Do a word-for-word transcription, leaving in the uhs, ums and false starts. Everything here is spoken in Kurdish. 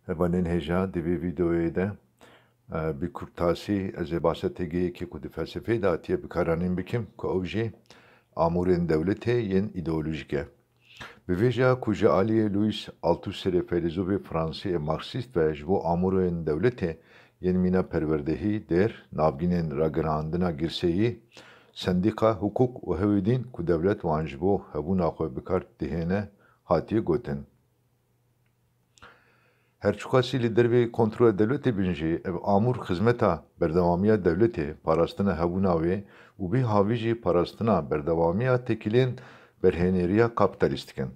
Hevalên hêja, di vê vîdeoyê de e, bi kurtasî ez ê bahsa têgehekê ku di felsefeyê de hatiye bikaranîn bikim, ku ew jî amûrên dewletê yên îdeolojîk e. Bi vêja ku ji aliyê Louis Althusserê feylesofê fransî ê marksîst ve ji bo amûrên dewletê yên mîna perwerdehî, dêr, navgînên ragihandina girseyî, sendîka, hukuk û hewê din ku dewlet wan ji bo hebûna xwe bi kar dihêne, hatiye gotin. Her çiqasî li dervê kontrola dewletê bin jî, ev amûr xizmeta berdewamiya dewletê, parastina hebûna wê û bi havî jî parastina berdewamiya têkilên berhêneriya kapîtalîst dikin.